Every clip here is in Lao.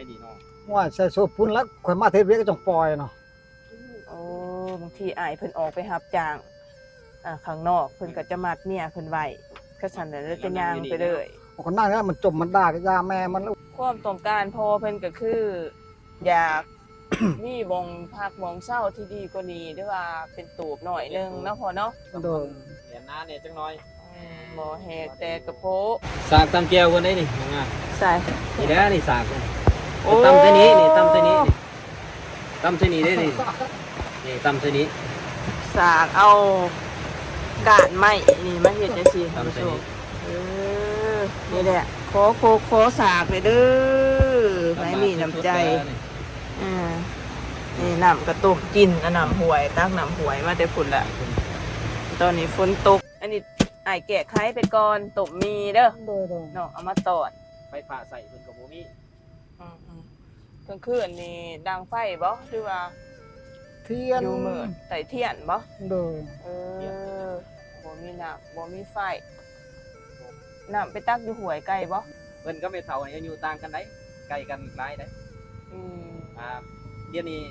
ນີ້ເນາະ ຫ້ວຍ ໃສ່ໂຊພຸ້ນແລ້ວ ຂ້ອຍມາເຮັດວຽກກໍຈັ່ງປ່ອຍເນາະ. ໂອ້ ບາງທີອ້າຍເພິ່ນອອກໄປຮັບຈ້າງ ອ່າ ຂ້າງນອກ ເພິ່ນກໍຈະມັດເມຍເພິ່ນໄວ້ ຄັນຊັ້ນແລ້ວຈະຍ່າງໄປເລີຍ. ໂອ້ ກໍນັ້ນແຫຼະ ມັນຈົ່ມມັນດ່າກໍຢ່າແມ່ມັນ. ຄວາມຕ້ອງການພໍ່ເພິ່ນກໍຄື ຢາກມີບ່ອນພັກບ່ອນເຊົາທີ່ດີກວ່ານີ້ ຫຼືວ່າເປັນຕູບໜ້ອຍໜຶ່ງເນາະພໍ່ເນາະ. ໂດຍ ແໜ້ນໜາແດ່ຈັກໜ້ອຍ. ອືມ ບໍ່ແຮກແຕ່ກະໂປະ. ສາກຕຳແຈ່ວກ່ອນໄດ໋ນີ້ນ້ອງນາ. ໃສ່ ນີ້ແຫຼະ ນີ້ສາກ. ໂອ້ ຕຳໃສ່ນີ້ ນີ້ຕຳໃສ່ນີ້ ນີ້ ຕຳໃສ່ນີ້ເດ້ນີ້ ນີ້ຕຳໃສ່ນີ້. ສາກເອົາກ້ານໄມ້ນີ້ມາເຮັດຈັ່ງຊີ້ ຕຳໃສ່ນີ້. ເອີ ນີ້ແຫຼະ ຂໍໂຄກຂໍສາກເດີ ໃຜມີນ້ຳໃຈ. ອ່າ ນີ້ນ້ຳກະຕົ້ມກິນ ອາ ນ້ຳຫ້ວຍ ຕັກນ້ຳຫ້ວຍມາແຕ່ພຸ້ນລະ. ຕອນນີ້ຝົນຕົກ ອັນນີ້ອ້າຍແກ້ໄຂໄປກ່ອນ ຕົ້ມໝີ່ເດີ. ໂດຍໆ ນ້ອງເອົາມາຕ້ອນ. ໄຟຟ້າໃຊ້ເພິ່ນກໍບໍ່ມີ. ອືມໆ ກາງຄືນນີ້ດັງໄຟບໍ່ ຫຼືວ່າທຽນ ຢູ່ມືດ ໃຕ້ທຽນບໍ່? ໂດຍ. ເອີ ບໍ່ມີນ້ຳ ບໍ່ມີໄຟ. ນ້ຳໄປຕັກຢູ່ຫ້ວຍໄກບໍ່? ເພິ່ນກັບແມ່ເຖົ້ານີ້ອາຍຸຕ່າງກັນໄດ໋ ໃກ້ກັນຫຼາຍໄດ໋. ອືມ ອ່າ ດຽວນີ້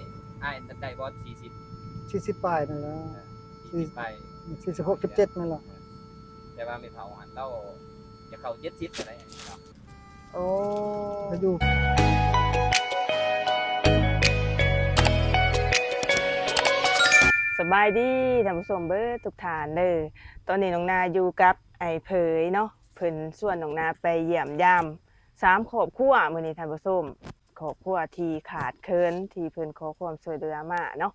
ອ້າຍໄດ້ບໍ່ ສີ່ສິບ ສີ່ສິບປາຍນັ້ນແຫຼະ. ເອີ ສີ່ສິບປາຍ ສີ່ສິບຫົກ ສິບເຈັດນັ້ນແຫຼະ. ແຕ່ວ່າແມ່ເຖົ້າຫັ້ນລາວຈະເຂົ້າເຈັດສິບແລ້ວໄດ໋ເນາະ. ໂອ້ ໄປຢູ່. ສະບາຍດີທ່ານຜູ້ຊົມເບິດທຸກທ່ານເດີ. ຕອນນີ້ນ້ອງນາຢູ່ກັບອ້າຍເຜີຍເນາະ ເພິ່ນຊວນນ້ອງນາໄປຢ້ຽມຢາມສາມຄອບຄົວມື້ນີ້ທ່ານຜູ້ຊົມ. ຄອບຄົວທີ່ຂາດເຂີນ ທີ່ເພິ່ນຂໍຄວາມຊ່ວຍເຫຼືອມາເນາະ.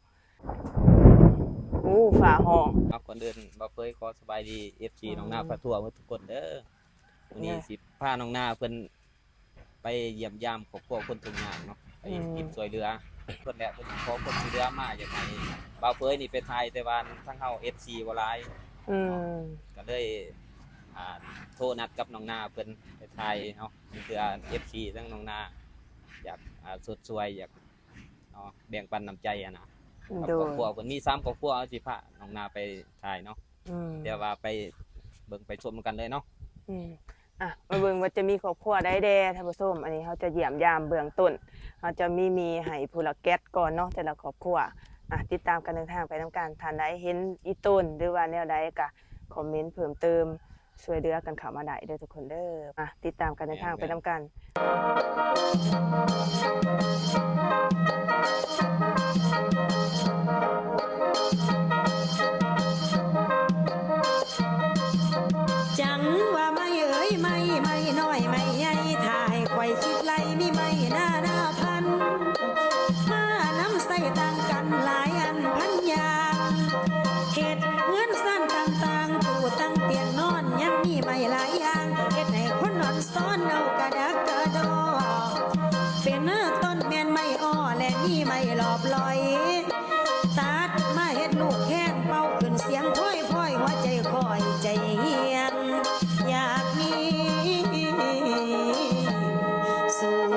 ໂອ້ ຟ້າຮ້ອງ. ເອົາ ກ່ອນອື່ນບ່າວເຜີຍຂໍສະບາຍດີ ເອັຟຊີ ນ້ອງນາພາທົ່ວໝົດທຸກຄົນເດີ. ມື້ນີ້ຊິພານ້ອງນາເພິ່ນໄປຢ້ຽມຢາມຄອບຄົວຄົນທຸກຍາກເນາະ ໄປ ອືມ ກິນຊ່ວຍເຫຼືອເພິ່ນແຫຼະ. ເພິ່ນຂໍຄວາມຊ່ວຍເຫຼືອມາ ຢາກໃຫ້ບ່າວເຜີຍນີ້ໄປຖ່າຍ ແຕ່ວ່າທາງເຮົາ ເອັຟຊີ ບໍ່ຫຼາຍ. ອືມ ກໍເລີຍ ອ່າ ໂທນັດກັບນ້ອງນາເພິ່ນໄປຖ່າຍເນາະ ເພື່ອ ເອັຟຊີ ທາງນ້ອງນາຢາກ ອ່າ ຊົດຊ່ວຍ ຢາກ ເນາະ ແບ່ງປັນນ້ຳໃຈຫັ້ນນະ ກັບຄອບຄົວເພິ່ນ. ມີສາມຄອບຄົວ ເຮົາຊິພານ້ອງນາໄປຖ່າຍເນາະ. ອືມ ດຽວວ່າໄປເບິ່ງໄປຊົມນຳກັນເລີຍເນາະ. ອືມ ອ່ະ ມາເບິ່ງວ່າຈະມີຄອບຄົວໃດແດ່ທ່ານຜູ້ຊົມ. ອັນນີ້ເຮົາຈະຢ້ຽມຢາມເບື້ອງຕົ້ນ ເຮົາຈະມີໝີ່ໃຫ້ຜູ້ລະແກັດກ່ອນເນາະ ແຕ່ລະຄອບຄົວ. ອ່ະ ຕິດຕາມການເດີນທາງໄປນຳກັນ. ທ່ານໃດເຫັນອີ່ຕົນ ຫຼືວ່າແນວໃດກະຄອມເມັນເພີ່ມເຕີມ ຊ່ວຍເຫຼືອກັນເຂົ້າມາໄດ້ເດີທຸກຄົນເດີ. ມາຕິດຕາມການເດີນທາງໄປນຳກັນ. ຈັງວ່າໄມ້ເອີຍໄມ້ ໄມ້ນ້ອຍໄມ້ໃຫຍ່ ຖ້າໃຫ້ຂ້ອຍຄິດໄລ່ມີໄມ້ນານາພັນ ມານຳໃຊ້ຕ່າງກັນຫຼາຍອັນພັນຢ່າງ ເຮັດເຮືອນຊານຕ່າງໆ ຕູ້ຕັ້ງຕຽງນອນ ຍັງມີໄມ້ຫຼາຍຢ່າງ ເຮັດໃຫ້ຄົນນອນຊອນເອົາກະດັກກະດໍ ເປັນຕົ້ນແມ່ນໄມ້ອໍ້ ແລະ ມີໄມ້ຫຼອບຫຼອຍ ຕັດມາເຮັດລູກແຄນ ເປົ່າຂຶ້ນສຽງພອຍໆ ຫົວໃຈຂ້ອຍໃຈຮຽນ ຢາກມີສຸກ.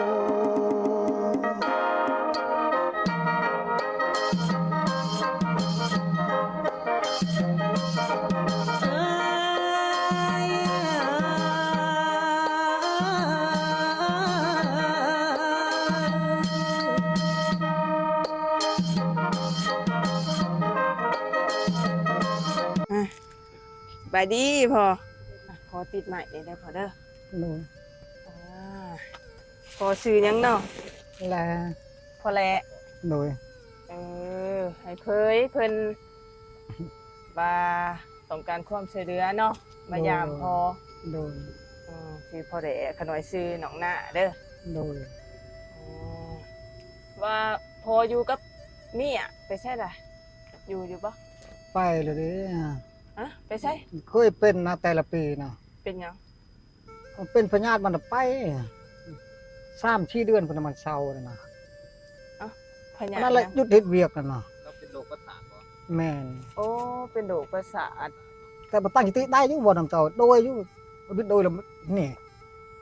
ສະບາຍດີພໍ່. ຂໍຕິດໄມເດີພໍ່ເດີ. ໂດຍ. ອ່າ ພໍ່ຊື່ຫຍັງເນາະ? ແລ. ພໍ່ແລ. ໂດຍ. ເອີ ໃຫ້ເຜີຍເພິ່ນວ່າຕ້ອງການຄວາມຊ່ວຍເຫຼືອເນາະ ມາຢາມພໍ່. ໂດຍ. ອືມ ຊື່ພໍ່ແລ ຂະນ້ອຍຊື່ນ້ອງນາເດີ. ໂດຍ. ອໍ ວ່າພໍ່ຢູ່ກັບເມຍໄປໃສລະ? ຢູ່ຢູ່ບໍ່? ໄປແລ້ວເດ້. ຮະ ໄປໃສ? ເຄີຍເປັນນະ ແຕ່ລະປີນະ. ເປັນຫຍັງ? ເປັນພະຍາດມັນໄປ ສາມສີ່ເດືອນພຸ້ນນະ ມັນເຊົາແລ້ວນະ. ເອົ້າ ພະຍາດ ອັນນັ້ນແຫຼະ ຫຍຸດເຮັດວຽກຫັ້ນນະ. ລາວເປັນໂລກປະສາດບໍ່? ແມ່ນ. ໂອ້ ເປັນໂລກປະສາດ. ແຕ່ບໍ່ຕັ້ງສະຕິໄດ້ຢູ່ບໍ່ນຳເຈົ້າ ໂດຍຢູ່ ວິດໂດຍແລ້ວນີ້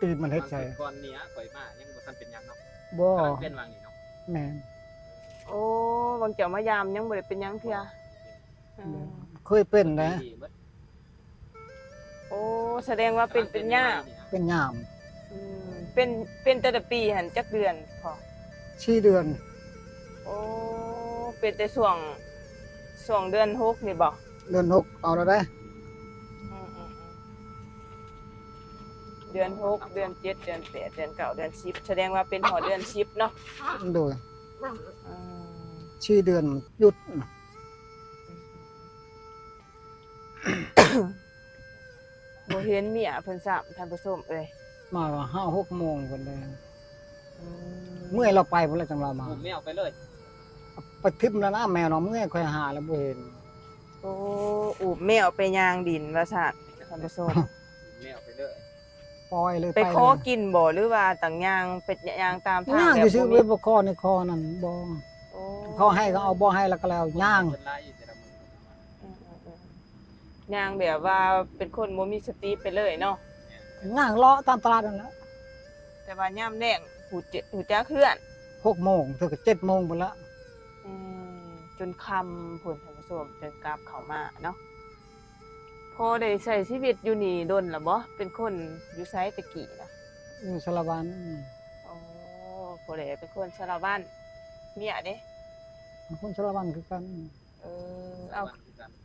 ຕື່ນມັນເຮັດໃສ່ ກ່ອນນີ້ ຂ້ອຍມາຍັງບໍ່ທັນເປັນຫຍັງເນາະ. ບໍ່ ກຳລັງເປັນຫວ່າງນີ້ເນາະ. ແມ່ນ. ໂອ້ ຫວ່າງເຈົ້າມາຢາມຍັງບໍ່ໄດ້ເປັນຫຍັງເທື່ອ. ບໍ່. ເອີ ເຄີຍເປັນນະ. ໂອ້ ສະແດງວ່າເປັນ ເປັນຍາມ ເປັນຍາມ. ອືມ ເປັນ ເປັນແຕ່ລະປີຫັ້ນຈັກເດືອນພໍ່? ສີ່ເດືອນ. ໂອ້ ເປັນແຕ່ຊ່ວງ ຊ່ວງເດືອນຫົກນີ້ບໍ? ເດືອນຫົກເອົາແລ້ວເດ້. ອືມໆໆ ເດືອນຫົກ ເດືອນເຈັດ ເດືອນແປດ ເດືອນເກົ້າ ເດືອນສິບ ສະແດງວ່າເປັນຮອດເດືອນສິບເນາະ. ໂດຍ. ອືມ ສີ່ເດືອນຢຸດ. ບໍ່ເຫັນເມຍເພິ່ນຊ້ຳ ທ່ານຜູ້ຊົມເອີຍ. ມາຫ້າຫົກໂມງພຸ້ນແຫຼະ. ອືມ ເມື່ອຍລາວໄປພຸ້ນແຫຼະ ຈັ່ງລາວມາ. ອຸ້ມແມວໄປເລີຍ. ໄປຖິ້ມແລ້ວນະ ແມວເນາະ ເມື່ອຍ ຂ້ອຍຫາແລ້ວບໍ່ເຫັນ. ໂອ້ ອຸ້ມແມວໄປຍ່າງດິນວ່າຊັ້ນ ທ່ານຜູ້ຊົມ. ອຸ້ມແມວໄປເລີຍ. ປ່ອຍເລີຍ ໄປເລີຍ. ໄປຂໍກິນບໍ່ ຫຼືວ່າຕ້ອງຍ່າງ ໄປຍ່າງຕາມທາງ ຍ່າງຊື່ໆ ແບບບໍ່ມີ ໄປບໍ່ຂໍໃນຂໍນັ້ນບໍ່. ໂອ້ ເຂົາໃຫ້ກໍເອົາ ບໍ່ໃຫ້ແລ້ວກໍແລ້ວ ຍ່າງ. ອືມໆໆ ຍ່າງແບບວ່າເປັນຄົນບໍ່ມີສະຕິໄປເລີຍເນາະ. ຍ່າງເລາະຕາມຕະຫຼາດນັ້ນແຫຼະ. ແຕ່ວ່າຍາມແລງຮູ້ ຮູ້ຈັກເຮືອນ ຫົກໂມງເຖິງເຈັດໂມງພຸ້ນລະ. ອືມ ຈົນຄ່ຳພຸ້ນທ່ານຜູ້ຊົມ ຈຶ່ງກັບເຂົ້າມາເນາະ. ພໍ່ໄດ້ໃຊ້ຊີວິດຢູ່ນີ້ດົນລະບໍ່? ເປັນຄົນຢູ່ໃສແຕ່ກີ້ນະ? ຢູ່ສາລະວັນ. ໂອ້ ພໍ່ແຫຼະເປັນຄົນສາລະວັນ. ເມຍເດ? ເປັນຄົນສາລະວັນຄືກັນ. ເອີ ເອົາ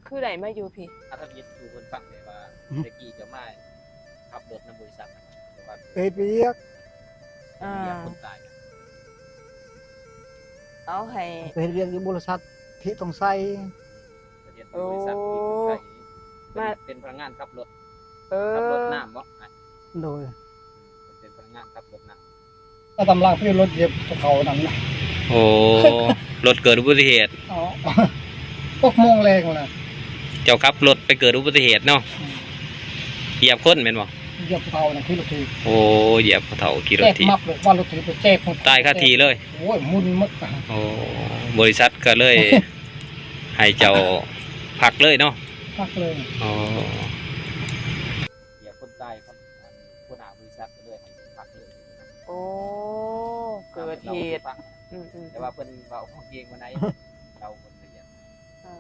ຄືໄດ້ມາຢູ່ພີ້? ອາ ທຳອິດສູ່ເພິ່ນຟັງແດ່ວ່າ ອືມ ແຕ່ກີ້ເຈົ້າມາຂັບລົດນຳບໍລິສັດ ແຕ່ວ່າ ເຮັດວຽກ. ອ່າ ເຮັດວຽກຄົນຕາຍ. ເອົາ ໃຫ້ ໄປເຮັດວຽກຢູ່ບໍລິສັດທີ່ຕ້ອງໃຊ້. ໄປເຮັດຢູ່ບໍລິສັດທີ່ຕ້ອງໃຊ້. ໂອ້ ມາ ເປັນພະນັກງານຂັບລົດ. ເອີ ຂັບລົດນ້ຳບໍ? ໂດຍ. ເປັນພະນັກງານຂັບລົດນ້ຳ. ກໍກຳລັງຂີ່ລົດຢຽບເຂົານັ້ນນະ. ໂອ້ ລົດເກີດອຸບັດຕິເຫດ. ອໍ ຫົກໂມງແລງນະ. ເຈົ້າຂັບລົດໄປເກີດອຸບັດຕິເຫດເນາະ. ອືມ ຢຽບຄົນແມ່ນບໍ່? ຢຽບເຂົານະ ຂີ່ລົດຖີບ. ໂອ້ ຢຽບເຂົາຂີ່ລົດຖີບ. ແຕກມັບເລີຍ ວ່າລົດຖີບແຕກໝົດ ຕາຍຄາທີ່ເລີຍ. ໂອ້ຍ ໝຸ່ນໝົດ. ໂອ້ ບໍລິສັດກໍເລີຍໃຫ້ເຈົ້າພັກເລີຍເນາະ. ພັກເລີຍ. ອໍ ຢຽບຄົນຕາຍ ອັນ ຫົວໜ້າບໍລິສັດກໍເລີຍໃຫ້ເພິ່ນພັກເລີຍ. ໂອ້ ເກີດເຫດ. ອືມໆໆ ແຕ່ວ່າເພິ່ນເວົ້າຂອງເກັ່ງປານໃດ ເລົ່າເພິ່ນລະອຽດ. ເອີໆ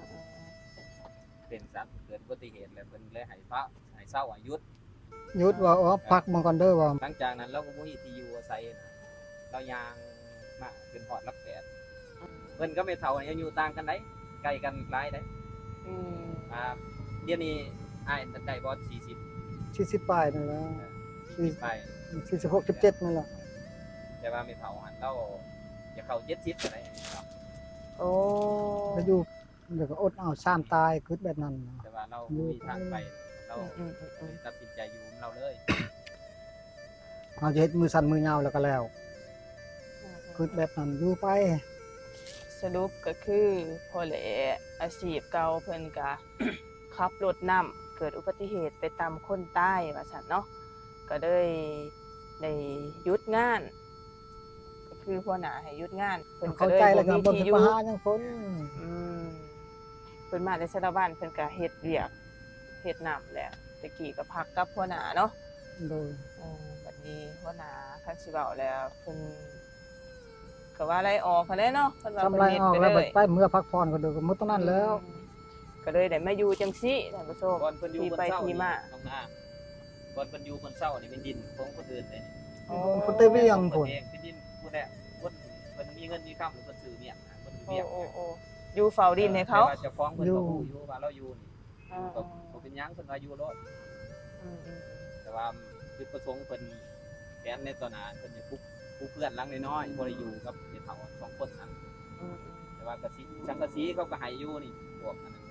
ໆ ເປັນສັດເກີດອຸບັດຕິເຫດ ແລ້ວເພິ່ນເລີຍໃຫ້ພະ ໃຫ້ເຊົາ ໃຫ້ຢຸດ ຢຸດ. ອ່າ ວ່າ ເອີ ພັກເບິ່ງກ່ອນເດີ ວ່າ. ຫຼັງຈາກນັ້ນລາວກໍບໍ່ມີທີ່ຢູ່ອາໄສນະ. ລາວຍ່າງມາຈົນຮອດຫຼັກແປດ. ເພິ່ນກັບແມ່ເຖົ້ານີ້ອາຍຸຕ່າງກັນໃດ໋ ໃກ້ກັນຫຼາຍໃດ໋. ອືມ ອ່າ ດຽວນີ້ອ້າຍໄດ້ບໍ່ ສີ່ສິບ? ສີ່ສິບປາຍນັ້ນແຫຼະ. ເອີ ສີ່ສິບປາຍ ສີ່ສິບຫົກ ສິບເຈັດນັ້ນແຫຼະ. ແຕ່ວ່າແມ່ເຖົ້າຫັ້ນລາວຈະເຂົ້າເຈັດສິບແລ້ວ. ໂອ້ ໄປຢູ່ ແລ້ວກໍອົດເອົາຊາມຕາຍ ຄິດແບບນັ້ນ. ແຕ່ວ່າລາວບໍ່ມີທາງໄປ ລາວ ອືມໆໆໆ ຕັດສິນໃຈຢູ່ນຳລາວເລີຍ. ເຮົາຈະເຮັດມືສັ້ນມືຍາວແລ້ວກໍແລ້ວ. ອືມໆ ຄິດແບບນັ້ນຢູ່ໄປ. ສະຫຼຸບກໍຄືພໍ່ແຫຼະ ອາຊີບເກົ່າເພິ່ນກະຂັບລົດນ້ຳ ເກີດອຸບັດຕິເຫດໄປຕຳຄົນຕາຍວ່າຊັ້ນເນາະ. ກໍເລີຍໄດ້ຢຸດງານ ກໍຄືຫົວໜ້າໃຫ້ຢຸດງານ ເພິ່ນກໍເລີຍບໍ່ມີທີ່ຢູ່. ເຂົາໃຈແລ້ວກໍບໍ່ໄດ້ໄປຫາຫຍັງເພິ່ນ. ອືມ ເພິ່ນມາແຕ່ສາລະວັນ ເພິ່ນກໍເຮັດວຽກເຮັດນ້ຳແຫຼະ. ແຕ່ກີ້ກໍພັກກັບຫົວໜ້າເນາະ. ໂດຍ. ເອີ ບັດນີ້ຫົວໜ້າ ຄັນຊິເວົ້າແລ້ວ ເພິ່ນກໍວ່າໄລ່ອອກຫັ້ນແຫຼະເນາະ. ເພິ່ນວ່າເພິ່ນເຮັດໄປເລີຍ ໄປເມືອພັກຜ່ອນກໍເດີ ກໍໝົດຕົງນັ້ນແລ້ວ. ອືມ ກໍເລີຍໄດ້ມາຢູ່ຈັ່ງຊີ້ທ່ານຜູ້ຊົມ. ບ່ອນເພິ່ນຢູ່ ທີ່ໄປທີ່ມາ ບ່ອນເພິ່ນຢູ່ເພິ່ນເຊົານີ້ແມ່ນດິນຂອງຄົນອື່ນເດ້. ອໍ ເພິ່ນແຕ່ວຽງພຸ້ນ ເປັນດິນພຸ້ນແຫຼະ. ຄົນເພິ່ນມີເງິນມີຄຳ ເພິ່ນຊື້ວຽກນະ ເພິ່ນຢູ່ວຽກ. ໂອ້ ຢູ່ເຝົ້າດິນໃຫ້ເຂົາ. ແຕ່ວ່າເຈົ້າຂອງເພິ່ນກໍຮູ້ຢູ່ວ່າລາວຢູ່ນີ້ ກໍບໍ່ເປັນຫຍັງ ເພິ່ນວ່າຢູ່ໂລດ. ອືມໆ ແຕ່ວ່າຈຸດປະສົງເພິ່ນ ແຜນໃນຕໍ່ໜ້າ ເພິ່ນຈະປຸກ ປຸກເຮືອນຫຼັງນ້ອຍໆ ບໍ່ໄດ້ຢູ່ກັບແມ່ເຖົ້າສອງຄົນຫັ້ນ. ອືມໆ ແຕ່ວ່າກະສິ ສັງກະສີເຂົາກໍໃຫ້ຢູ່ນີ້ ພວກອັນນັ້ນ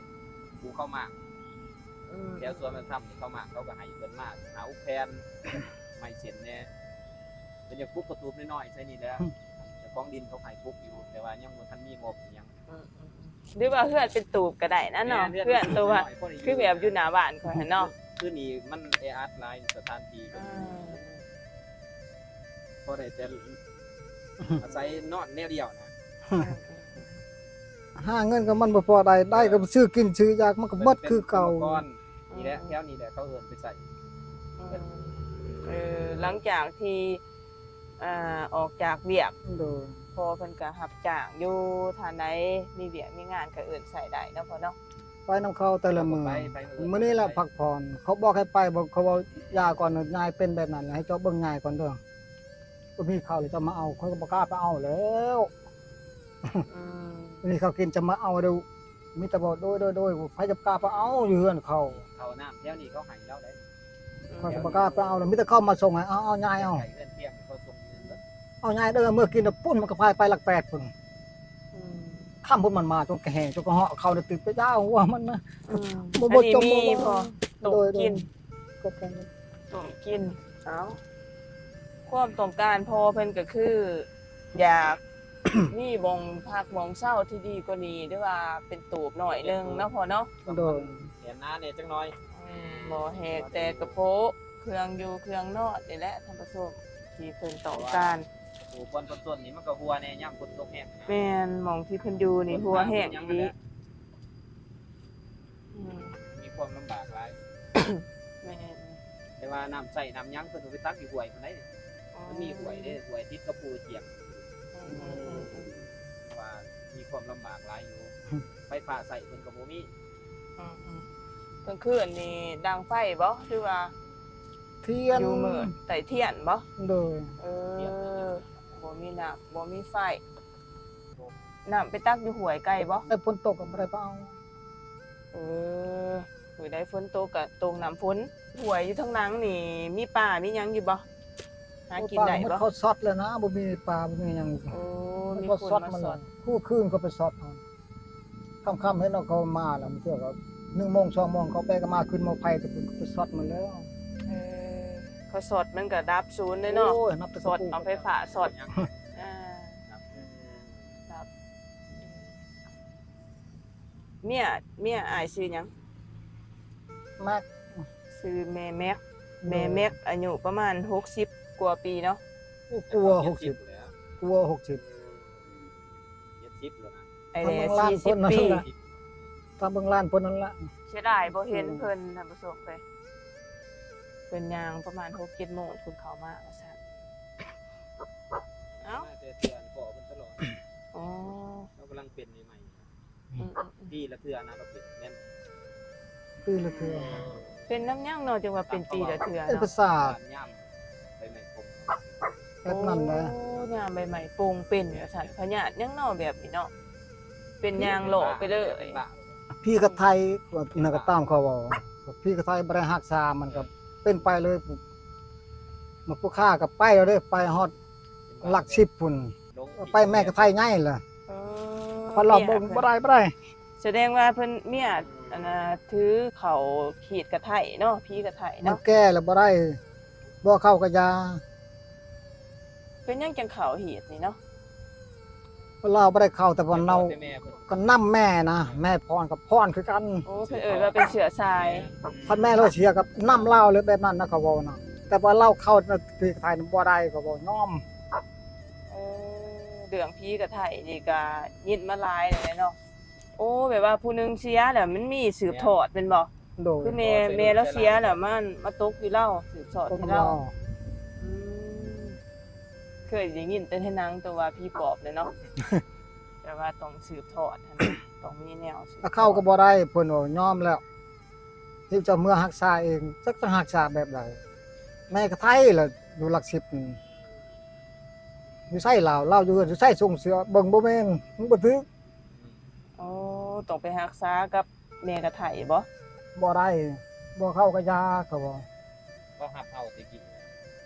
ພູເຂົາໝາກ. ອືມ ແຖວສວນແມ່ທຳນີ້ ເຂົາໝາກ ເຂົາກໍໃຫ້ເພິ່ນມາ ຫາອຸແຜ່ນ ໄມ້ເສັ້ນແດ່. ເພິ່ນຢາກປຸກກະຕູບນ້ອຍໆໃສ່ນີ້ແຫຼະ. ເຈົ້າຂອງດິນເຂົາໃຫ້ປຸກຢູ່ ແຕ່ວ່າຍັງບໍ່ທັນມີງົບຫຍັງ. ອືມໆໆ ຫຼືວ່າເຮືອນເປັນຕູບກໍໄດ້ນະເນາະ. ແມ່ນ ເຮືອນ ເຮືອນໂຕວ່າ ເປັນຕູບນ້ອຍໆ ຄືແບບຢູ່ໜ້າບ້ານຂ້ອຍຫັ້ນເນາະ. ຄືນີ້ມັນແອອັດຫຼາຍ ສະຖານທີ່. ອືມ ພໍໄດ້ແຕ່ອາໄສນອນແນວດຽວນະ. ຫາເງິນກໍມັນບໍ່ພໍໄດ້ ໄດ້ກໍຊື້ກິນຊື້ຢາກ ມັນກໍໝົດຄືເກົ່າ. ນີ້ແຫຼະ ແຖວນີ້ແຫຼະ ເຂົາເອີ້ນໄປໃສ່. ອືມ ເອີ ຫຼັງຈາກທີ່ ອ່າ ອອກຈາກວຽກ. ໂດຍ. ພໍ່ເພິ່ນກໍຮັບຈ້າງຢູ່ ທ່ານໃດມີວຽກມີງານກໍເອີ້ນໃຊ້ໄດ້ເນາະພໍ່ເນາະ. ໄປນຳເຂົາແຕ່ລະມື້. ໄປ ໄປມື້ ມື້ນີ້ລະ ໄປ ພັກຜ່ອນ. ເຂົາບອກໃຫ້ໄປ ບອກ ເຂົາເວົ້າ ຢ່າກ່ອນ ຍາຍເປັນແບບນັ້ນ ໃຫ້ເຈົ້າເບິ່ງຍາຍກ່ອນເດີ. ມີເຂົ້າແລ້ວຈະມາເອົາ ຂ້ອຍກໍບໍ່ກ້າໄປເອົາແລ້ວ. ອືມ ມີເຂົ້າກິນຈະມາເອົາເດີ້. ມີແຕ່ບອກ ໂດຍໆໆ ໃຜຈະກ້າໄປເອົາຢູ່ເຮືອນເຂົາ. ເຂົ້ານ້ຳແຖວນີ້ເຂົາໃຫ້ລາວໄດ໋. ອືມ ຂ້ອຍກໍບໍ່ກ້າໄປເອົາແລ້ວ ມີແຕ່ເຂົາມາສົ່ງໃຫ້. ເອົາ ເອົາ ຍາຍເອົາ ໃກ້ເຮືອນຄຽງເຂົາສົ່ງຢູ່ເຮືອນເບິດ. ເອົາ ຍາຍເດີ ເມື່ອກິນແລ້ວປຸ້ນ ມັນກໍພາຍໄປຫຼັກແປດພຸ້ນ. ອືມ ຄ່ຳພຸ້ນມັນມາ ຈົນກະແຫ້ງ ຈົນກະເຫາະເຂົ້າໄດ້ຕື່ມໄປຢາຫົວມັນນະ. ອືມ ບໍ່ ບໍ່ ອັນນີ້ມີບໍ່? ຕົ້ມກິນ. ໂດຍໆ ກໍແກງ ຕົ້ມກິນ. ເອົ້າ ຄວາມຕ້ອງການພໍ່ເພິ່ນກໍຄື ຢາກມີບ່ອນພັກບ່ອນເຊົາທີ່ດີກວ່ານີ້ ຫຼືວ່າເປັນໂຕບໜ້ອຍໜຶ່ງເນາະພໍ່ເນາະ. ໂດຍ ແໜ້ນໜາແດ່ຈັກໜ້ອຍ. ບໍ່ແຮກແຕ່ກະໂພະ ເຄື່ອງຢູ່ເຄື່ອງນອນນີ້ແຫຼະທ່ານຜູ້ຊົມ ທີ່ເພິ່ນຕ້ອງການ. ໂອ້ ບ່ອນເພິ່ນຊົນນີ້ມັນກໍຮົ່ວແດ່ຍາມຝົນຕົກແຮງ. ແມ່ນ ໝ່ອງທີ່ເພິ່ນຢູ່ນີ້ຮົ່ວແຮງອີ່ຫຼີ. ອືມ ມີຄວາມລຳບາກຫຼາຍ. ແມ່ນ ແຕ່ວ່ານ້ຳໃຊ້ນ້ຳຫຍັງເພິ່ນກໍໄປຕັກຢູ່ຫ້ວຍພຸ້ນໃດ໋. ອໍ ມັນມີຫ້ວຍເດ້ ຫ້ວຍຕິດກັບພູຈຽງ. ອືມໆໆໆ ແຕ່ວ່າມີຄວາມລຳບາກຫຼາຍຢູ່. ໄຟຟ້າໃຊ້ເພິ່ນກໍບໍ່ມີ. ອືມໆ ກາງຄືນນີ້ດັງໄຟບໍ່ ຫຼືວ່າທຽນ? ຢູ່ມືດໃຕ້ທຽນບໍ່? ໂດຍ. ເອີ ທຽນ ບໍ່ມີນ້ຳ ບໍ່ມີໄຟ. ນ້ຳໄປຕັກຢູ່ຫ້ວຍໄກບໍ່? ໃນຝົນຕົກກໍບໍ່ໄດ້ໄປເອົາ. ເອີ ມື້ໃດຝົນຕົກກໍຕົກນ້ຳຝົນ. ຫ້ວຍຢູ່ທາງຫຼັງນີ້ມີປາມີຫຍັງຢູ່ບໍ່? ຫາກິນໄດ້ບໍ່? ມັນເຂົ້າຊັອດແລ້ວນະ ບໍ່ມີປາ ບໍ່ມີຫຍັງ. ໂອ້ ມີຄົນມາຊັອດ. ຄູ່ຄືນເຂົາໄປຊັອດເອົາ. ຄ່ຳໆ ເຫັນເຂົາມາແລ້ວ ບາງເທື່ອກໍໜຶ່ງໂມງ ສອງໂມງ ເຂົາໄປກໍມາ ຂຶ້ນໝໍ້ໄຟແຕ່ພຸ້ນ ໄປຊັອດມັນແລ້ວ. ເອີ ເຂົາຊັອດມັນກໍດັບສູນເດ້ເນາະ. ໂອ້ຍ ນັບແຕ່ ຊັອດເອົາໄຟຟ້າຊັອດ. ອືມ ດັບ. ເມຍ ເມຍອ້າຍຊື່ຫຍັງ? ແມັກ. ຊື່ແມ່ແມັກ. ໂດຍ. ແມ່ແມັກອາຍຸປະມານຫົກສິບກວ່າປີເນາະ. ໂອ້ ກວ່າຫົກສິບ ກວ່າຫົກສິບ ເຈັດສິບແລ້ວນະ. ໄອ້ແຫຼ ສີ່ສິບປີ. ຖ້າເບິ່ງຫຼານເພິ່ນນັ້ນລະ ເສຍດາຍບໍ່ເຫັນເພິ່ນ ອືມ ທ່ານຜູ້ຊົມເອີຍ. ເພິ່ນຍ່າງປະມານຫົກເຈັດໂມງພຸ້ນເຂົ້າມາວ່າຊັ້ນ. ເອົ້າ ມາແຕ່ເທື່ອພໍ່ເພິ່ນຕະຫຼອດ. ອໍ ລາວກຳລັງເປັນໃໝ່ໆ. ອືມໆໆ ປີລະເທື່ອນະ ລາວເປັນແມ່ນ ປີລະເທື່ອ. ເປັນນຳຫຍັງເນາະ ຈຶ່ງວ່າເປັນປີລະເທື່ອເນາະ? ເປັນປະສາດ ຍາມໃບໄມ້ປົງ ແບບນັ້ນແຫຼະ. ໂອ້ ຍາມໃບໄມ້ປົງເປັນວ່າຊັ້ນ. ພະຍາດຫຍັງເນາະແບບນີ້ເນາະ ເປັນຍ່າງເລາະໄປເລີຍ. ຜີກະໄທ ວ່ານັ້ນກໍຕາມເຂົາເວົ້າ ຜີກະໄທບໍ່ໄດ້ຮັກສາ ມັນກໍເປັນໄປເລີຍ. ມາຜູ້ຂ້າກໍໄປແລ້ວເດ້ ໄປຮອດຫຼັກສິບພຸ້ນ ໄປແມ່ກະໄທໃຫຍ່ລະ. ເອີ ເພິ່ນລະບໍ່ ບໍ່ໄດ້ ບໍ່ໄດ້. ສະແດງວ່າເພິ່ນເມຍ ອັນນ່າ ຖືເຂົ້າຂີດກະໄທເນາະ ຜີກະໄທເນາະ. ມັນແກ່ແລ້ວບໍ່ໄດ້ ບໍ່ເຂົ້າກະຢາ. ເປັນຫຍັງຈັ່ງເຂົ້າຮີດນີ້ເນາະ? ລາວບໍ່ໄດ້ເຂົ້າແຕ່ວ່າເນົ່າ ກໍນຳແມ່ນະ ແມ່ພອນກໍພອນຄືກັນ. ໂອ້ ເພິ່ນເອີ້ນວ່າເປັນເຊື້ອສາຍ. ຄັນແມ່ລາວເສຍກໍນຳລາວເລີຍ ແບບນັ້ນນະ ເຂົາເວົ້ານະ. ແຕ່ວ່າລາວເຂົ້າໃນຜີກະໄທນະບໍ່ໄດ້ ເຂົາເວົ້າຍອມ. ເອີ ເລື່ອງຜີກະໄທນີ້ກໍຍິນມາຫຼາຍແລ້ວເນາະ. ໂອ້ ແບບວ່າຜູ້ໜຶ່ງເສຍແລ້ວມັນມີສືບທອດແມ່ນບໍ່? ໂດຍ. ຄືແມ່ ແມ່ລາວເສຍແລ້ວມັນມາຕົກຢູ່ລາວ ສືບທອດໃຫ້ລາວ. ອືມ ເຄີຍໄດ້ຍິນແຕ່ໃນໜັງ ແຕ່ວ່າຜີປອບແຫຼະເນາະ ແຕ່ວ່າຕ້ອງສືບທອດຫັ້ນນະ ຕ້ອງມີແນວສືບທອດ. ເຂົ້າກໍບໍ່ໄດ້ ເພິ່ນວ່າຍອມແລ້ວ ທີ່ຈະເມືອຮັກສາເອງ ຈັກຈະຮັກສາແບບໃດ. ແມ່ກະໄທລະຢູ່ຫຼັກສິບ ຢູ່ໃສລາວ ລາວຢູ່ເຮືອນ ຢູ່ໃສ ສົ່ງເສຍເບິ່ງບໍ່ແມ່ນ ມັນບໍ່ຖືກ. ອໍ ຕ້ອງໄປຮັກສາກັບແມ່ກະໄທບໍ? ບໍ່ໄດ້ ບໍ່ເຂົ້າກະຢາ ເຂົາບອກ. ເຂົາຮັບເອົາແຕ່ກິນ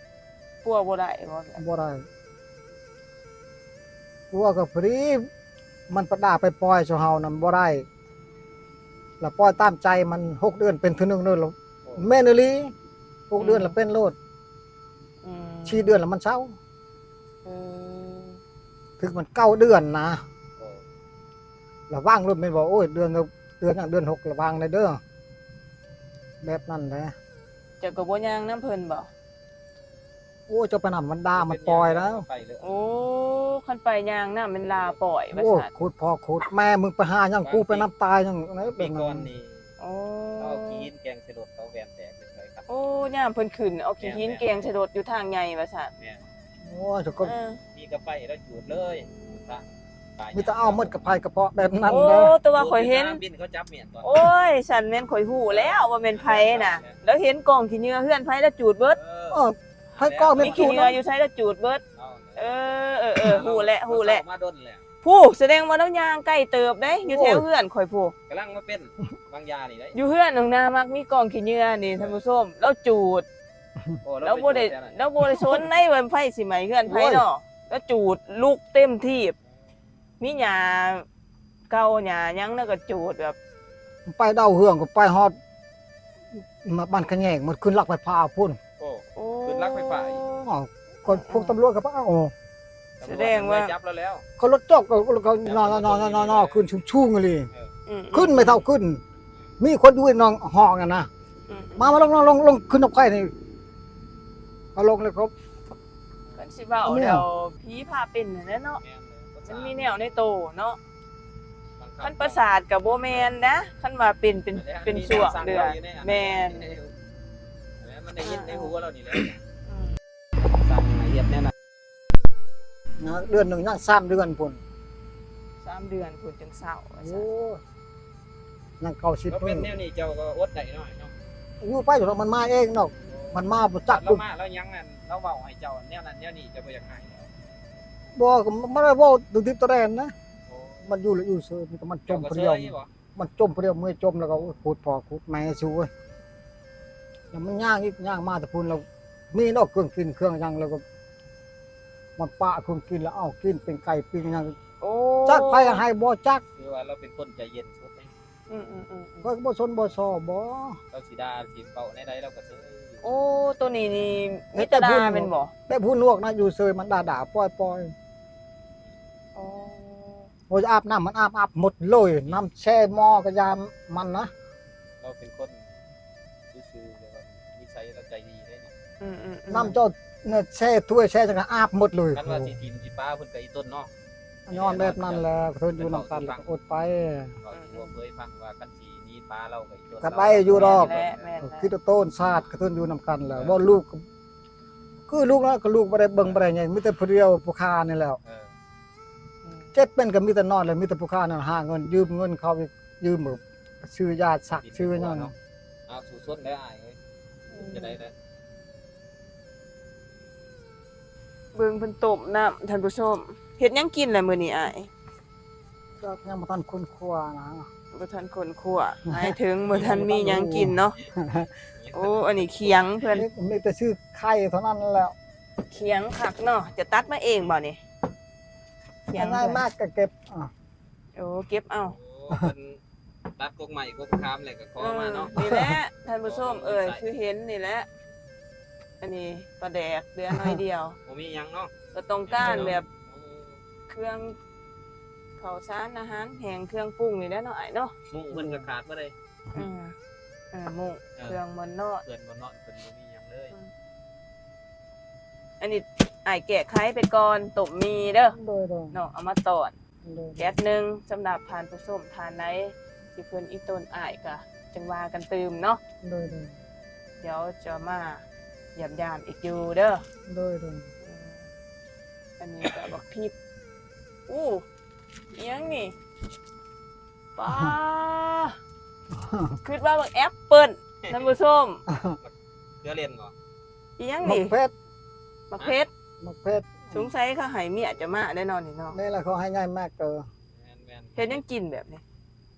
ປົວບໍ່ໄດ້ບໍ? ບໍ່ໄດ້ ປົວກໍພໍດີ ມັນປະດາໄປປ່ອຍສູ່ເຮົານຳບໍ່ໄດ້ ລະປ່ອຍຕາມໃຈມັນ ຫົກເດືອນເປັນເທື່ອໜຶ່ງເດີ. ແມ່ນອີ່ຫຼີ ຫົກເດືອນລະເປັນໂລດ. ອືມ ສີ່ເດືອນລະມັນເຊົາ. ເອີ ຖືກມັນເກົ້າເດືອນນະ. ລະວັງໂລດແມ່ນບໍ່? ໂອ້ຍ ເດືອນ ເດືອນຫຍັງ ເດືອນຫົກລະວັງແດ່ເດີ ແບບນັ້ນແຫຼະ. ເຈົ້າກໍບໍ່ຍ່າງນຳເພິ່ນບໍ? ໂອ້ຍ ເຈົ້າໄປນຳມັນດາມັນປ່ອຍແລ້ວ. ໂອ້ ຄັນໄປຍ່າງນຳແມ່ນລາປ່ອຍວ່າຊັ້ນ. ໂອ້ ໂຄດພໍ່ໂຄດແມ່ ມຶງໄປຫາຫຍັງ ກູໄປນຳຕາຍຫຍັງ ແບບນັ້ນ. ໂອ້ ເອົາຂີ້ຫີນແກງໃສ່ລົດເຂົາ ແວ່ນແຕກ. ໂອ້ ຍາມເພິ່ນຂຶ້ນເອົາຂີ້ຫີນແກງໃສ່ລົດຢູ່ທາງໃຫຍ່ວ່າຊັ້ນ. ແມ່ນ. ໂອ້ຍ ເຈົ້າກໍມີກະໄຟແລ້ວຈູດເລີຍ ມີແຕ່ເອົາໝົດກະໄຟກະເພາະແບບນັ້ນ. ໂອ້ ແຕ່ວ່າຂ້ອຍເຫັນ ບິນເຂົາຈັບແມ່ນຕອນ. ໂອ້ຍ ຊັ້ນແມ່ນຂ້ອຍຮູ້ແລ້ວວ່າແມ່ນໃຜນະ ລາວເຫັນກອງຂີ້ເຫຍື້ອເຮືອນໃຜລາວຈູດເບິດ. ເອີ ໃຜກອງແມ່ນ ມີຂີ້ເຫຍື້ອຢູ່ໃສລາວຈູດເບິດ. ເອີ ເອີ ເອີ ຮູ້ແຫຼະ ຮູ້ແຫຼະ ເຮົາເຊົ່າມາດົນແລ້ວ ຜູ້ ສະແດງວ່າລາວຍ່າງໄກເຕີບເດ້ ຢູ່ແຖວເຮືອນຂ້ອຍຜູ້ ກຳລັງມາເປັນວາງຢານີ້ເດ້ ຢູ່ເຮືອນນ້ອງນາມັກມີກອງຂີ້ເຫຍື້ອນີ້ ເອີ ທ່ານຜູ້ຊົມ ລາວຈູດ ໂອ້ ລາວບໍ່ໄດ້ ລາວບໍ່ໄດ້ສົນໃດວ່າໄຟຊິໄໝ້ເຮືອນໃຜເນາະ ລາວຈູດລຸກເຕັມທີ່ ມີຫຍ້າເກົ່າຫຍ້າຫຍັງ ແລ້ວກໍຈູດແບບ ໄປດາວເຮືອງກໍໄປຮອດບ້ານຂະແຍງ ມັນຂຶ້ນຫຼັກໄຟຟ້າພຸ້ນ ໂອ້ ໂອ້ ຂຶ້ນຫຼັກໄຟຟ້າອີກ ອ້າວ ກໍພວກຕຳຫຼວດກໍເອົາ ສະແດງວ່າຈັບລາວແລ້ວ ເຂົາລົດຈອກ ເຂົານອນໆໆໆຂຶ້ນສູງໆອີ່ຫຼີ ເອີ ອືມໆ ຂຶ້ນໄມ້ເຖົ້າຂຶ້ນ ມີຄົນຢູ່ໃນຫ້ອງນັ້ນນະ ອືມໆ ມາໆ ມາລົງໆໆ ຂຶ້ນນຳຂ້ອຍນີ້ ເຂົາລົງແລ້ວເຂົາ ເພິ່ນຊິເວົ້າແລ້ວ ຜີພາເປັນຫັ້ນແຫຼະເນາະ ແມ່ນເລີຍ ມັນມີແນວໃນໂຕເນາະ ຄັນປະສາດກໍບໍ່ແມ່ນນະ ຄັນວ່າເປັນ ເປັນ ເປັນຊ່ວງເດືອນ ແມ່ນ ແມ່ນ ມັນໄດ້ຍິນໃນຫູລາວນີ້ແຫຼະ ອືມ ສັ່ງໃຫ້ເຮັດແນວນັ້ນ ນະ ເດືອນໜຶ່ງຍັງສາມເດືອນພຸ້ນ ສາມເດືອນພຸ້ນຈຶ່ງເຊົາ ໂອ້ ຍັງເກົ້າສິບມື້ ເປັນແນວນີ້ເຈົ້າກໍອົດໄດ້ເນາະ ເນາະ ຢູ່ໄປ ມັນມາເອງເນາະ ມັນມາບໍ່ຈັກ ລາວມາລາວຍັງນັ້ນ ລາວເວົ້າໃຫ້ເຈົ້າແນວນັ້ນແນວນີ້ ເຈົ້າບໍ່ຢາກໃຫ້ ບໍ່ ມັນບໍ່ໄດ້ເວົ້າຕົວດິບຕົວແດນນະ ໂອ້ ມັນຢູ່ລະຢູ່ເຊີຍ ມັນຈົມຜູ້ດຽວ ມັນຈົມຜູ້ດຽວ ເມື່ອຍຈົມແລ້ວກໍ ໂອ້ຍ ໂພດພໍ່ໂພດແມ່ຊູເອີຍ ແລ້ວມັນຍ່າງອີກ ຍ່າງມາແຕ່ພຸ້ນ ແລ້ວມີດອກເຄື່ອງກິນເຄື່ອງຫຍັງ ແລ້ວກໍມາປະເຄື່ອງກິນ ແລ້ວເອົາກິນ ປີ້ງໄກ່ປີ້ງຫຍັງ ໂອ້ ຈັກໃຜໃຫ້ບໍ່ຈັກ ຄືວ່າລາວເປັນຄົນໃຈເຢັນສຸດເດ້ ອືມໆໆໆ ຂ້ອຍກໍບໍ່ສົນບໍ່ຊອບໍ່ ລາວຊິດ່າຊິເວົ້າແນວໃດລາວກໍເຊີຍ ໂອ້ ໂຕນີ້ນີ້ມີແຕ່ດ່າແມ່ນບໍ່ ແຕ່ຜູ້ນວກນະ ຢູ່ເຊີຍ ມັນດ່າໆ ປ່ອຍໆ ໂອ້ ໂອ້ຍ ອາບນ້ຳ ມັນອາບ ອາບໝົດເລີຍ ນ້ຳແຊ່ໝໍ້ກໍຢ່າມັນນະ ລາວເປັນຄົນຊື່ໆ ແຕ່ວ່ານິໄສລາວໃຈດີເດ້ນີ້ ອືມໆໆ ນ້ຳເຈົ້າແຊ່ຖ້ວຍແຊ່ຫຍັງກໍອາບໝົດເລີຍ ຄັນວ່າຊິຖິ້ມຊິປາເພິ່ນກໍອີຕົນເນາະ ຍ້ອນແບບນັ້ນແຫຼະ ເພິ່ນຢູ່ນຳກັນກໍອົດໄປ ເວົ້າສູ່ເຄີຍຟັງວ່າຄັນຊິໜີປາລາວກໍອີຕົນ ກໍໄດ້ຢູ່ດອກ ແມ່ນແຫຼະ ແມ່ນແຫຼະ ຄິດໂຕນຊາດກໍເພິ່ນຢູ່ນຳກັນແຫຼະ ເອີ ເວົ້າລູກ ຄືລູກນະ ກໍລູກບໍ່ໄດ້ເບິ່ງ ເອີ ບໍ່ໄດ້ຫຍັງ ມີແຕ່ຜູ້ດຽວຜູ້ຂ້ານີ້ແຫຼະ ເອີ ອືມ ເຈັບເປັນກໍມີແຕ່ນອນແຫຼະ ມີແຕ່ຜູ້ຂ້ານັ້ນຫາເງິນ ຢືມເງິນເຂົາອີກ ຢືມແບບຊື້ຢາສັກຊື້ຫຍັງ ເອົາ ສູ້ຊົນໄດ້ອ້າຍເອີຍ ອືມ ຈະໄດ້ແລ້ວ ເບິ່ງເພິ່ນຕົ້ມນ້ຳ ທ່ານຜູ້ຊົມ ເຮັດຫຍັງກິນລະມື້ນີ້ອ້າຍ? ກໍຍັງບໍ່ທັນຄົ້ນຄວ້ານະ ບໍ່ທັນຄົ້ນຄວ້າ ໝາຍເຖິງບໍ່ທັນມີຫຍັງກິນເນາະ ໂອ້ ອັນນີ້ຂຽງເພິ່ນ ມີແຕ່ຊື້ໄຂ່ເທົ່ານັ້ນແຫຼະ ຂຽງຄັກເນາະ ຈະຕັດມາເອງບໍ່ນີ້? ຂຽງ ອັນນັ້ນມາກໍເກັບ ໂອ້ ເກັບເອົາ ໂອ້ ເພິ່ນຕັດກົກໄມ້ກົກຄາມແລ້ວກໍຂໍມາເນາະ ເອີ ນີ້ແຫຼະ ທ່ານຜູ້ຊົມເອີຍ ຄືເຫັນນີ້ແຫຼະ ອັນນີ້ປາແດກເຫຼືອໜ້ອຍດຽວ ບໍ່ມີຫຍັງເນາະ ກໍຕ້ອງການແບບ ໂອ້ ເຄື່ອງເຂົ້າສານອາຫານແຫ້ງ ເຄື່ອງປຸງນີ້ແຫຼະເນາະອ້າຍເນາະ ມຸ້ງເພິ່ນກໍຂາດບໍ່ໄດ້ ເອີ ເອີ ມຸ້ງ ເອີ ເຄື່ອງໝອນນອນ ເຄື່ອງໝອນນອນເພິ່ນບໍ່ມີຫຍັງເລີຍ ອືມ ອັນນີ້ອ້າຍແກ້ໄຂໄປກ່ອນ ຕົ້ມໝີ່ເດີ ໂດຍໆ ນ້ອງເອົາມາຕ້ອນ ໂດຍ ແກັດໜຶ່ງ ສຳລັບທ່ານຜູ້ຊົມທ່ານໃດທີ່ເພິ່ນອີຕົນອ້າຍກະຈັ່ງວ່າກັນຕື່ມເນາະ ໂດຍໆ ດຽວຈະມາຢ້ຽມຢາມອີກຢູ່ເດີ ໂດຍໆ ອືມ ອັນນີ້ກະບັກພິກ ອູ້ ອີ່ຫຍັງນີ້ ປ້າ ຄິດວ່າບັກແອັບເປິ້ນ ທ່ານຜູ້ຊົມ ເຄືອເຫຼັ້ນບໍ່? ອີ່ຫຍັງນີ້? ໝາກເຜັດ ໝາກເຜັດ ໝາກເຜັດ ສົງໄສເຂົາໃຫ້ເມຍເຈົ້າມາໄດ໋ເນາະນີ້ເນາະ ແມ່ນລະ ເຂົາໃຫ້ຍາຍມາເກີ ແມ່ນໆ ເຮັດຫຍັງກິນແບບນີ້?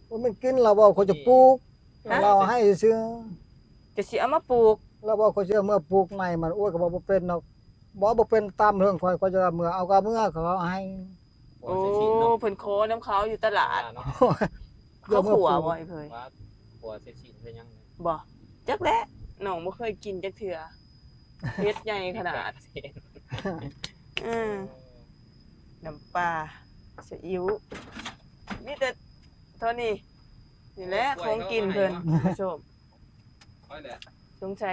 ໂອ້ຍ ມັນກິນລະເວົ້າ ຂ້ອຍຈະປູກ ຮະ? ລາວໃຫ້ຊື່ ຈະຊິເອົາມາປູກ ລາວເວົ້າ ຂ້ອຍຊິເອົາເມືອປູກໃນມັນ ໂອ້ຍ ຂ້ອຍເວົ້າບໍ່ເປັນດອກ ບໍ່ ບໍ່ເປັນຕາມເລື່ອງຂ້ອຍ ຂ້ອຍຈະເອົາເມືອ ເອົາກໍເອົາເມືອ ເຂົາໃຫ້ ໂອ້ ເພິ່ນຂໍນຳເຂົາຢູ່ຕະຫຼາດ ເຂົາຂົວບໍ່ ເອີຍ ວ່າຂົວໃສ່ຊີ້ນໃສ່ຫຍັງ ບໍ່ ຈັກແຫຼະ ນ້ອງບໍ່ເຄີຍກິນຈັກເທື່ອ ເຜັດໃຫຍ່ຂະໜາດ ເອີ ນ້ຳປາ ຊີອິ້ວ ມີແຕ່ເທົ່ານີ້ ນີ້ແຫຼະ ຂອງກິນເພິ່ນ ທ່ານຜູ້ຊົມ ຂ້ອຍແຫຼະ ສົງໄສ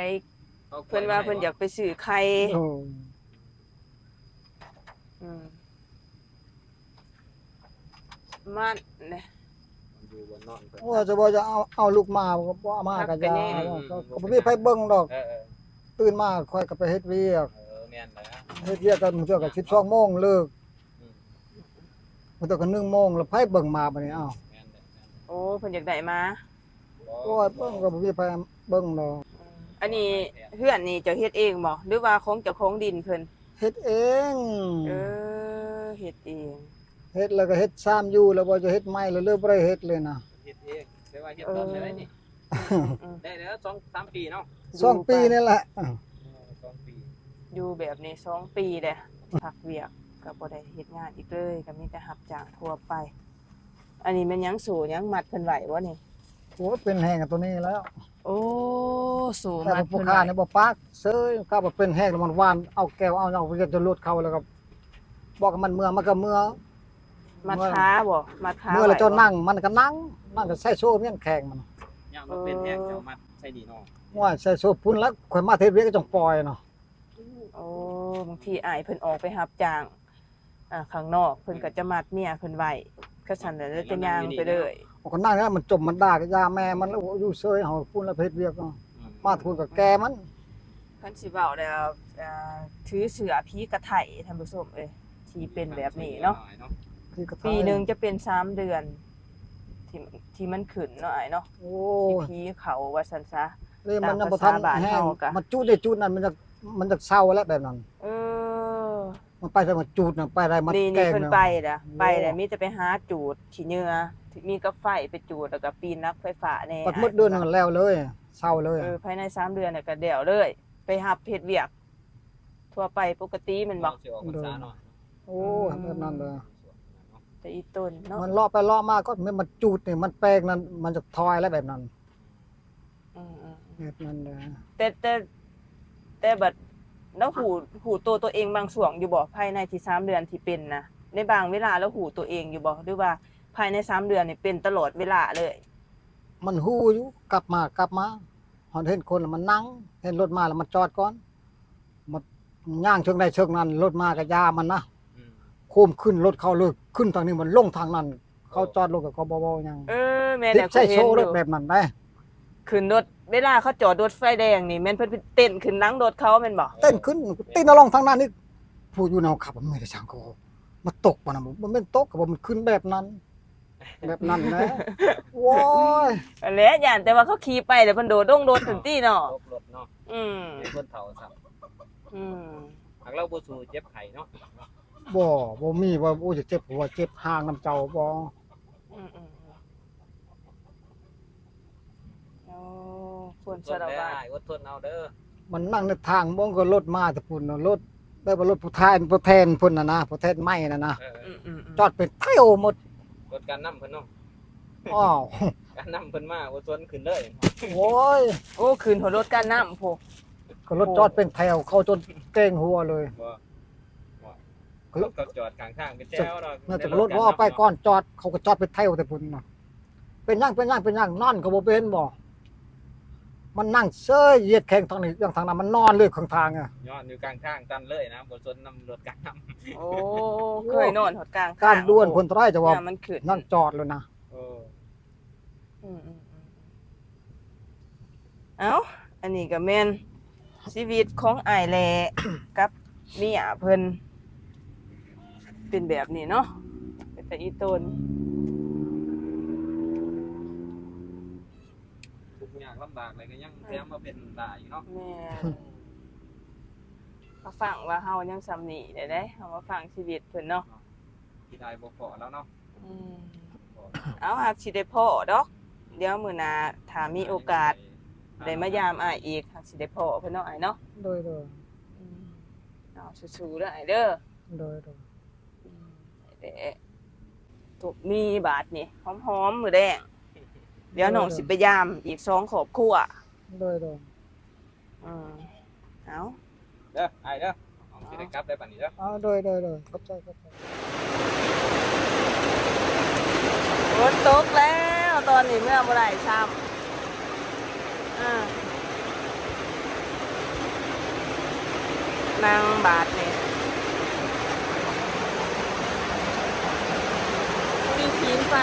ເພິ່ນວ່າເພິ່ນຢາກໄປຊື້ໄຂ່ ໂອ້ ອືມ ມັນແຫຼະ ຢູ່ບ່ອນນອນເພິ່ນ ໂອ້ ຈະບໍ່ຈະເອົາ ເອົາລູກມາ ບໍ່ເອົາມາກໍຢ່າ ມັນກໍແຍງ ກໍ ກໍບໍ່ມີໃຜເບິ່ງດອກ ເອີໆ ຕື່ນມາຂ້ອຍກໍໄປເຮັດວຽກ ເອີ ແມ່ນແຫຼະ ເຮັດວຽກກໍບາງເທື່ອກໍສິບສອງໂມງເລີກ ອືມ ບາງເທື່ອກໍໜຶ່ງໂມງ ແລ້ວໃຜເບິ່ງໝາບາດນີ້ ອ້າວ ແມ່ນແຫຼະ ໂອ້ ເພິ່ນຢາກໄດ້ໝາ ໂອ້ຍ ເບິ່ງກໍບໍ່ມີໃຜເບິ່ງດອກ ອືມ ອັນນີ້ເຮືອນນີ້ເຈົ້າເຮັດເອງບໍ່ ຫຼືວ່າຂອງເຈົ້າຂອງດິນເພິ່ນ? ເ ເຮັດເອງ. ເອີ ເຮັດເອງ. ເຮັດແລ້ວກໍເຮັດຊາມຢູ່ ແລ້ວບໍ່ຈະເຮັດໃໝ່ ແລ້ວເລີຍບໍ່ໄດ້ເຮັດເລີຍນະ. ເຮັດເອງ ແຕ່ວ່າເຮັດດົນແລ້ວນີ້. ເອີ ອືມໆ ໄດ້ແລ້ວສອງສາມປີເນາະ. ສອງປີນີ້ແຫຼະ. ເອີ ສອງປີ ຢູ່ແບບນີ້ສອງປີແລ້ວ. ພັກວຽກກໍບໍ່ໄດ້ເຮັດງານອີກເລີຍ ກໍມີແຕ່ຮັບຈ້າງທົ່ວໄປ. ອັນນີ້ແມ່ນຫຍັງ ໂສ້ຫຍັງມັດເພິ່ນໄວ້ບໍ່ນີ້? ໂອ້ຍ ເປັນແຮງຕົວນີ້ແລ້ວ. ໂອ້ ໂສ້ມັດເພິ່ນໄວ້. ແຕ່ວ່າຜູ້ຄ້ານີ້ບໍ່ປາກເຊີຍ ກະວ່າເປັນແຮງແລ້ວມັນຫວ່ານເອົາແກ້ວເອົາຫຍັງ ຢາກຈະຫຼຸດເຂົາ ແລ້ວກໍບອກໃຫ້ມັນເມືອ ມັນກໍເມືອ. ມັດຂາບໍ່? ມັດຂາ ເມືອແລ້ວເຈົ້ານັ່ງ ມັນກໍນັ່ງ ມັນກໍໃສ່ໂສ້ແມ່ນແຂງມັນ. ຍາມວ່າເປັນແຮງ ເອີ ເຈົ້າມັດໃສ່ນີ້ເນາະ. ໂອ້ຍ ໃສ່ໂສ້ພຸ້ນແລ້ວ ຂ້ອຍມາເຮັດວຽກກໍຈັ່ງປ່ອຍເນາະ. ໂອ້ ບາງທີອ້າຍເພິ່ນອອກໄປຮັບຈ້າງ ອ່າ ຂ້າງນອກ ເພິ່ນກໍຈະມັດເມຍເພິ່ນໄວ້ ຄັນຊັ້ນແລ້ວຈະຍ່າງໄປເລີຍ. ເອົາ ກໍນັ່ງແລ້ວ ມັນຈົ່ມມັນດ່າກໍຢ່າແມ່ມັນ ແລ້ວຢູ່ເຊີຍ ເຮົາພຸ້ນແລ້ວເຮັດວຽກເນາະ. ອືມ ມາພຸ້ນກໍແກ່ມັນ. ຄັນຊິເວົ້າແລ້ວ ອ່າ ຖືເສື້ອຜີກະໄຖ ທ່ານຜູ້ຊົມເອີຍ ທີ່ເປັນແບບນີ້ເນາະ. ຜີກະໄຖ ປີໜຶ່ງຈະເປັນສາມເດືອນ ທີ່ ທີ່ມັນຂຶ້ນເນາະອ້າຍເນາະ. ໂອ້ຍ ທີ່ຜີເຂົ້າວ່າຊັ້ນຊະ. ເອີ ມັນຍັງບໍ່ທັນແຫ້ງ ມັນຈູດໄດ້ຈູດນັ້ນ ມັນຈະ ມັນຈະເຊົາແລ້ວແບບນັ້ນ. ເອີ ມັນໄປໄດ້ ມັນຈູດນະ ໄປໄດ້ ມັນແກງນະ. ນີ້ ນີ້ເພິ່ນໄປລະ ໂອ້ ໄປລະ ມີແຕ່ໄປຫາຈູດຂີ້ເຫຍື້ອ ມີກັບໄຟໄປຈູດ ແລ້ວກໍປີນຫຼັກໄຟຟ້າແດ່. ບັດໝົດເດືອນນັ້ນແລ້ວເລີຍ ເຊົາເລີຍ. ເອີ ພາຍໃນສາມເດືອນນະກໍແລ້ວເລີຍ ໄປຮັບເຮັດວຽກທົ່ວໄປປົກກະຕິແມ່ນບໍ່? ຊິອອກພັນສາເນາະ. ໂອ້ ອືມ ແບບນັ້ນເລີຍ. ແຕ່ອີ່ຕົນເນາະ ມັນເລາະໄປເລາະມາກໍແມ່ນ ມັນຈູດນີ້ ມັນແປງນັ້ນ ມັນຈະຖອຍແລ້ວແບບນັ້ນ. ອືມໆ ແບບນັ້ນແຫຼະ. ແຕ່ ແຕ່ ແຕ່ບັດລາວຮູ້ ຮູ້ໂຕຕົວເອງບາງຊ່ວງຢູ່ບໍ່ ພາຍໃນທີ່ສາມເດືອນທີ່ເປັນນະ? ໃນບາງເວລາລາວຮູ້ຕົວເອງຢູ່ບໍ່ ຫຼືວ່າພາຍໃນສາມເດືອນນີ້ເປັນຕະຫຼອດເວລາເລີຍ? ມັນຮູ້ຢູ່ ກັບມາ ກັບມາ ຮອດເຫັນຄົນລະມັນນັ່ງ ເຫັນລົດມາລະມັນຈອດກ່ອນ ມັນຍ່າງເທິງໃດເທິງນັ້ນ ລົດມາກະຢ່າມັນນະ. ອືມ ໂຄມຂຶ້ນລົດເຂົາເລີຍ ຂຶ້ນທາງນີ້ມັນລົງທາງນັ້ນ. ເຂົາຈອດລົດກໍ ເຂົາບໍ່ເວົ້າຫຍັງ. ເອີ ແມ່ນແຫຼະ ໃສ່ໂຊລົດແບບນັ້ນໄດ໋. ຂຶ້ນລົດ ເວລາເຂົາຈອດລົດໄຟແດງນີ້ ແມ່ນເພິ່ນເຕັ້ນຂຶ້ນຫຼັງລົດເຂົາແມ່ນບໍ່? ເຕັ້ນຂຶ້ນ ເຕັ້ນລົງທາງນັ້ນອີກ. ຜູ້ຢູ່ນຳເຮົາຂັບ ມັນແມ່ນໄດ້ຊ່າງ ກໍມາຕົກປານນັ້ນ ບໍ່ແມ່ນຕົກ ກໍບໍ່ ມັນຂຶ້ນແບບນັ້ນ ແບບນັ້ນແຫຼະ. ໂອ້ຍ ຫັ້ນແຫຼະ ຢ້ານແຕ່ວ່າເຂົາຂີ່ໄປແລ້ວເພິ່ນໂດດລົງລົດຫັ້ນຕິເນາະ. ຕົກລົດເນາະ. ອືມ ເປັນຄົນເຖົ້າຊ້ຳ. ອືມ ຫາກລາວບໍ່ສູ້ເຈັບໄຂ້ເນາະ. ບໍ່ ບໍ່ມີວ່າ ໂອ້ຍ ຈະເຈັບຫົວເຈັບຫາງນຳເຈົ້າບໍ່. ອືມໆໆ ໂອ້ ຄົນສາລະວັດ ອົດທົນເອົາເດີ. ມັນນັ່ງໃນທາງ ມັນກໍລົດມາແຕ່ພຸ້ນນະ ລົດ ແບບວ່າລົດຜູ້ແທນ ຜູ້ແທນພຸ້ນນະນະ ຜູ້ແທນໃໝ່ນະນະ. ເອີໆ ອືມໆໆ ຈອດເປັນແຖວໝົດ. ລົດການນຳເພິ່ນເນາະ. ອ້າວ ການນຳເພິ່ນມາ ບໍ່ຊົນຂຶ້ນເລີຍ. ໂອ້ຍ ໂອ້ ຂຶ້ນຫົວລົດການນຳພຸ້ນ. ກໍລົດຈອດເປັນແຖວ ເຂົາຈົນເກງຫົວເລີຍ. ບໍ່ ບໍ່ ລົດກໍຈອດຂ້າງທາງເປັນແຖວເນາະ. ແມ່ນແຕ່ລົດວ່າໄປກ່ອນຈອດ ເຂົາກໍຈອດເປັນແຖວແຕ່ພຸ້ນນະ. ເປັນຫຍັງ ເປັນຫຍັງ ເປັນຫຍັງ ນອນກໍບໍ່ເປັນບໍ່? ມັນນັ່ງເຊີຍ ຢຽດແຂ້ງທາງນີ້ ຢ່າງທາງນັ້ນ ມັນນອນເລີຍຂ້າງທາງອະ. ນອນຢູ່ກາງທາງຕັນເລີຍນະ ບໍ່ສົນນຳລົດການນຳ. ໂອ້ ເຄີຍນອນຮອດກາງທາງ. ການດ່ວນພຸ້ນເທົ່າໃດ ຈະວ່າ ມັນຂຶ້ນ ນັ່ງຈອດໂລດນະ. ເອີ ອືມໆໆ ເອົ້າ ອັນນີ້ກໍແມ່ນຊີວິດຂອງອ້າຍແຫຼະ ກັບເມຍເພິ່ນ ເປັນແບບນີ້ເນາະ ເປັນຕາອີ່ຕົນ. ທຸກຍາກລຳບາກແລ້ວກໍຍັງແຖມມາເປັນຫຼາຍຢູ່ເນາະ. ແມ່ນ ມາຟັງວ່າເຮົາຍັງສ່ຳນີ້ໄດ້ເດ້ ເຮົາມາຟັງຊີວິດເພິ່ນເນາະ. ທີ່ໄດ້ບໍ່ພໍ້ແລ້ວເນາະ. ອືມ ເອົາ ຫາກຊິໄດ້ພໍ້ດອກ ດຽວມື້ໜ້າຖ້າມີໂອກາດໄດ້ມາຢາມອ້າຍອີກ ຫາກຊິໄດ້ພໍ້ເພິ່ນເນາະ ອ້າຍເນາະ. ໂດຍໆ ອືມ ເອົາ ສູ້ໆເດີອ້າຍເດີ. ໂດຍໆ ອືມ ແຫຼະ ຕົບມີບາດນີ້ ຫອມໆ ມື້ແລງ ດຽວນ້ອງ ໂດຍໆ ຊິໄປຢາມອີກສອງຄອບຄົວ. ໂດຍໆ ອືມ ເອົາ ເດີອ້າຍເດີ ນ້ອງຊິໄດ້ກັບແລ້ວບັດນີ້ເດີ. ເອົາ ໂດຍໆໆ ຂອບໃຈ ຂອບໃຈ. ຝົນຕົກແລ້ວ ຕອນນີ້ເມືອບໍ່ໄດ້ຊ້ຳ. ອ່າ ນັ່ງບາດນີ້ ມີຂີງໄຟ.